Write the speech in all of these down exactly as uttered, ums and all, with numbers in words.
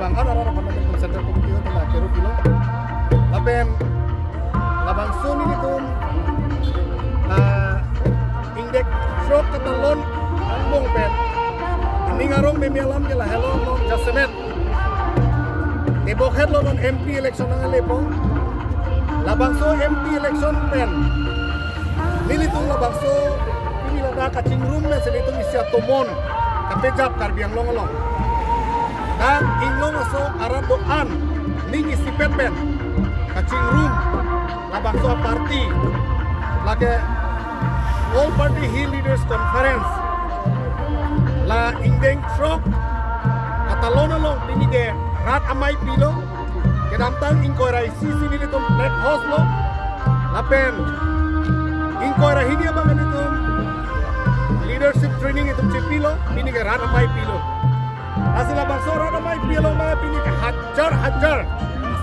Bang an arat aphan nelitum Central Committee ahut la keru pilo. Lapen labangso nelitum, ah, ingdeng throk katalon angbong pen ning arong meme alam ke lahelo non jasemet. Tebok het lo non M P election nangle po. Labangso M P election pen nelitum labangso pini ladak kachingrum mesi nelitum isi atomon kapejap Karbi Anglong along. Dak inglong aso arat do-an ning isipet pen kachingrum labangso aparty, lake All Party Hill Leaders Conference, la ingdeng throk katalon along pini ke rat amei pilo. Kedamtang ingkoi ra isi si nelitum flag hoist lo. Lapen ingkoi ra hini abang nelitum leadership training itum chepilo, pini ke rat amei pilo. Lasi labangso rat amei pilo ma pini ke hajar hajar,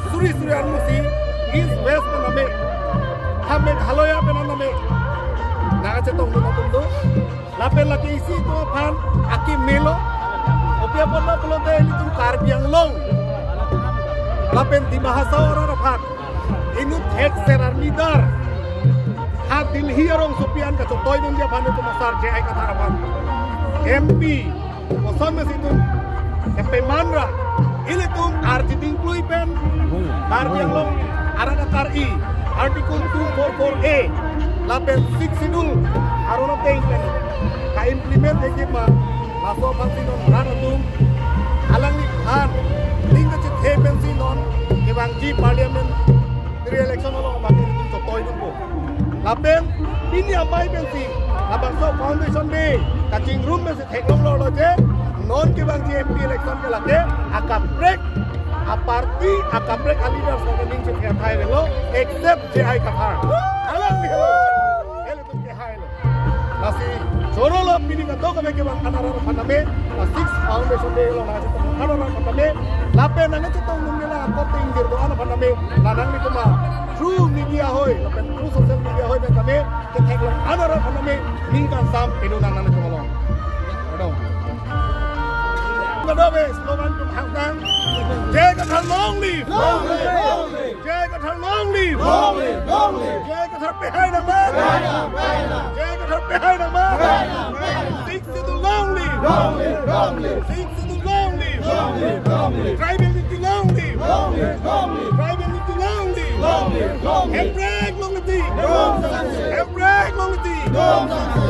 suri suri armusi, East West pen name, ha Meghalaya pen name nangkachetongdun atum do. Lapen lake isi atum aphan akemelo. Kopi apot ma pulote ilitum Karbi Anglong lapen Dima Hasao arat aphan inut thekser army dar ha Delhi arongsopi an kachotoi dunji aphan itum asar J I Kathar aphan M P koson mesi itum kepeman ra ilitum arjiding plui pen Karbi Anglong arat akari Article two four four A lapen Sixth Schedule aron ateng pen ka-implement-ik ma, laso aphansi non rat atum alangli aphan ning kachethe pensi non kevangji parliamentary election along abang ilitum chotoi dunpo. Lapen pini amei pensi labangso Foundation Day kachingrum pensi theklonglo lo je non kevangji M P election ke lake akaprek aparty, akaprek aleaders lake ning chethe athai avelo, except J I Kathar. Alangli helo. Ilitum kehai lo. Lasi choro lo pini kadokave kevang an arat aphan name, la Sixth Foundation Day along nangchetong an arat aphan name, lapen nangchetongdun nela korte ingjir do-an aphan name, la nanglitum a true media ahoi lapen true social media ahoi pen kame ketheklong an arat aphan name ning kangsam pinu nang nanglitum along. Kadokave slogan atum hangtang. J I Kathar long live! Long live! Long live! J I Kathar long live! Long live! Long live! J I Kathar pehai nangma! Pehai nang! Pehai nang! J I Kathar pehai nangma! Pehai nang! Pehai nang! Sixth Schedule long live! Long live! Long live! Sixth Schedule long live! Long live! Long live! Tribal unity long live! Long live! Long live! Tribal unity long live! Long live! Long live! Hemprek long live! Long live! Hemprek long live! Long live!